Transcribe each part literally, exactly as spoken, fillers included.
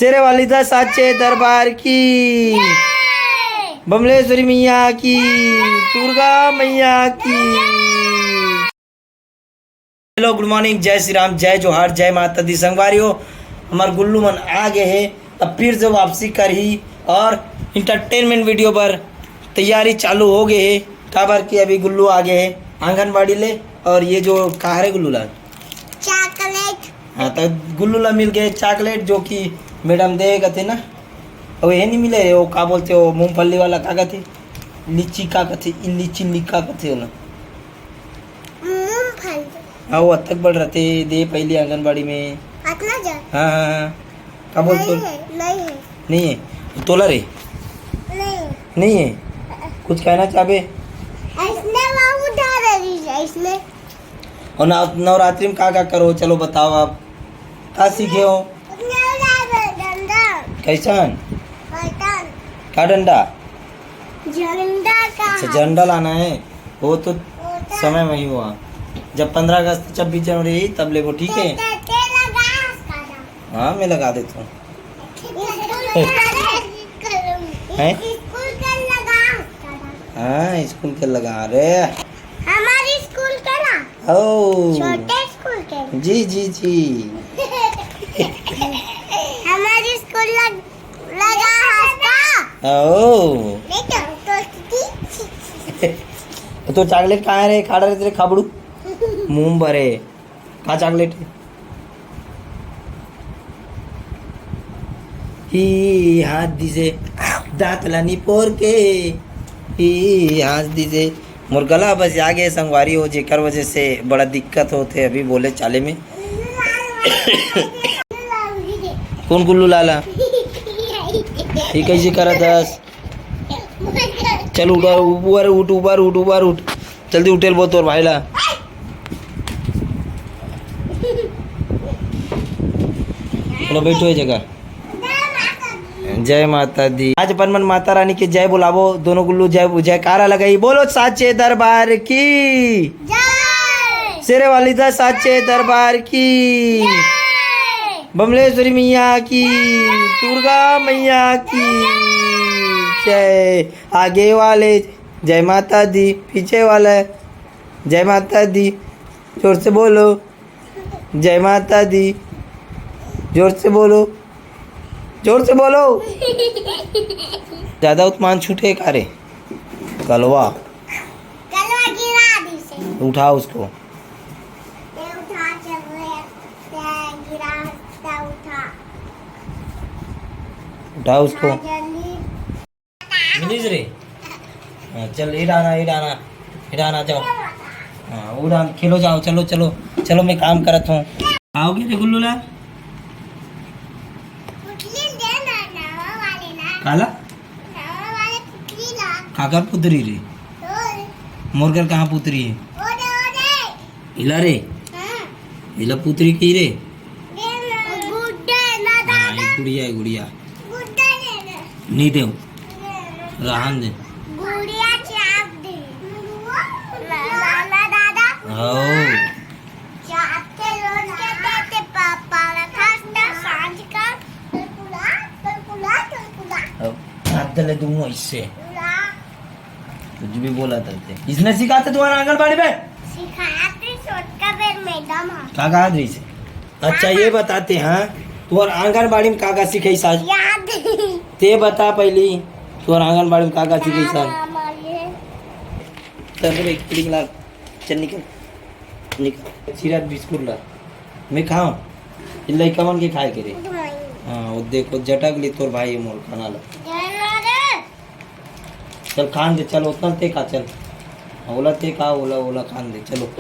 शेरे वाली दा साचे दरबार की, बमलेश्वरी मैया की, दुर्गा मैया की। हेलो, गुड मॉर्निंग, जय श्री राम, जय जोहार, जय माता दी। संगवारी हो, हमार गुल्लू मन आ गए हे, अब फिर से वापसी करही और एंटरटेनमेंट वीडियो बर तैयारी चालू हो गए हे। काबर कि अभी गुल्लू आ गए हे आंगनबाड़ी ले। और ये जो का हरे गुल्लू ला? चॉकलेट। हाँ, तो गुल्लू ला मिल गए चॉकलेट, जो कि मैडम दे कथे ना। और ये नहीं मिले, वो का बोलते, वो मूंगफली वाला का कथे, लीची का कथे, ई लीची ली का कथे ना। मूंगफली। हाँ, वो अतक बड़ रहते दे पहली आंगनबाड़ी में। अतना जा? हाँ, हाँ, हाँ। का बोलते नहीं हो? है, नहीं है। नहीं है? तोला रे? नहीं। नहीं है? कुछ कहना चाहबे? इसने बाबू उठा रही है, इसने। और नव-, नवरात्रि में का का करो, चलो बताओ आप, का सीखे हो? डंडा। कैसन? पैटर्न। का डंडा? झंडा का। अच्छा, झंडा लाना है, वो तो वो तो समय में ही हुआ, जब पंद्रह अगस्त, छब्बीस जनवरी यही तब लेबो, ठीक है? ते, ते, ते लगा उसका ना। हाँ, मैं लगा देता हूँ। स्कूल का, हैं? स्कूल का लगा उसका ना। हाँ, स्कूल के लगा रे। हमारे स्कूल के ना। ओ। छोटे स्कूल के। जी, जी, जी। हमारे स्कूल लग, लगा हंसता। ओ। नहीं तो, तो, तो चॉकलेट कहाँ है रे? खा रहे तेरे खाबड़ू। मुंह भरे। का चॉकलेट है? ही हाथ दीजे दांत ला निपोर के, ही हाथ दीजे। मोर गला बस आगे संगवारी हो, जेकर वजह से बड़ा दिक्कत होते अभी बोले चाले में। कौन गुल्लू लाला? ये कैसे करत हस? चल उठ, ऊपर उठ, ऊपर उठ, ऊपर उठ। जल्दी उठेल बोल तोर भाई ला। चलो बैठो ये जगह। जय माता दी। आज अपन मन माता रानी के जय बुलाबो, दोनों गुल्लू जय, जयकारा लगाई, बोलो साचे दरबार की। जय। शेरे वाली दा साचे दरबार की। जय। बमलेश्वरी मैया की। जय। दुर्गा मैया की। जय। जय। आगे वाले जय माता दी, पीछे वाला जय माता दी। जोर से बोलो, जय माता दी। जोर से बोलो, जोर से बोलो। ज्यादा उत्मान छूटे का रे? कलवा। कलवा गिरा दी से। उठा उसको। ये उठा, चल रहे, ये गिरा, ये उठा। उठा उसको। उठा जल्दी। मिलीज रे। हाँ, चल, इडाना, इडाना, इडाना, जाओ। हाँ, उड़ान, खेलो, जाओ, चलो, चलो, चलो, मैं काम करत हूँ। आओगे रे गुल्लू ला? पुतली दे ना, नवा वाले ना। काला? नवा वाले पुतली ला। काका पुतरी रे? ओए। मोर घर कहाँ पुतरी है? ओदे, ओदे। इला रे? हाँ। इला पुतरी की रे? गुड्डे ना हाँ, दादा। ये गुड़िया है, गुड़िया। गुड्डे ले ले। नहीं दे। ले ले। रहन दे। गुड़िया चाप दे। ना, ना, ना दादा। ओ। चाप के रोज के देते पापा ला खास्ता सांझ का। कुलकुला, कुलकुला, कुलकुला। अब हाथ दे ले दूंगा इससे। कुलकुला। कुछ भी बोला था ते। इसने सिखाते तुम्हारा आंगनबाड़ी में? सिखाते छोटका बेर मैडम है। का कहा रही से? अच्छा, ये बताते हैं, तुम्हारा आंगनबाड़ी में का का सिखाई साज? याद नहीं। ते बता पहली, तुम्हारा आंगनबाड़ी में का का सिखाई साज? राम, राम, ये। चल रे, एक प्लेट ला, चल निकल, निकल। सीरा बिस्कुट ला, मैं खाऊं? इन लइका मन के खाए के रे। भाई। हाँ, वो देखो, जटक ली तोर भाई मोर खाना ला। जय माता दी। चल खान दे, चल उतना ते का, चल। ओला ते का, ओला, ओला खान दे, चलो।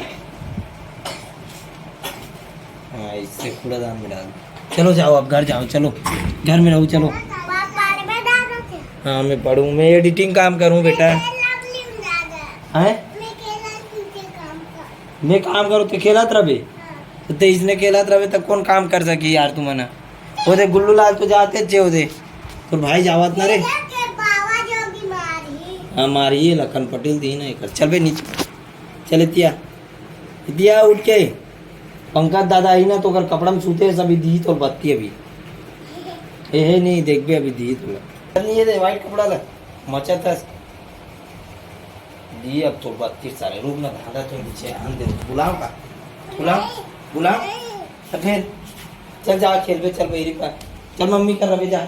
हाँ, इससे कूड़ादान में डाल। चलो जाओ, अब घर जाओ, चलो। घर में रहो, चलो। पापा ने बता दो। हाँ, मैं पढ़ूँ, मैं एडिटिंग काम करूँ बेटा। मैं केला लवली में डाल दे। हैं? मैं केला लवली के काम कर। मैं काम करूँ तो खेलत रहे। हाँ। तो ते इसने खेलत रहे तो कौन काम कर सकी यार तुमने? वो दे गुल्लू लाल तो जाते चे वो दे। तो भाई जावत ना रे। के बाबा जो बीमार ही। हाँ, मारिए लखन पटेल दी ना एकर। चल बे नीचे। चल इतिया। इतिया उठ के। पंकज दादा ही ना तो ओकर कपड़ा में सूते सब दी तो बत्ती अभी। ए, हे, नहीं, देखबे अभी दिही तुला। चल, नहीं, ये दे, white कपड़ा ला। मचा तस। दिही अब तो बत्तीस सारे। रुक ना, धांधा तो नीचे आन दे। बुलाओ का? बुलाओ, बुलाओ। तो फिर चल, जा, खेलबे, चल, बहिरी का। चल, मम्मी कर रबे, जा।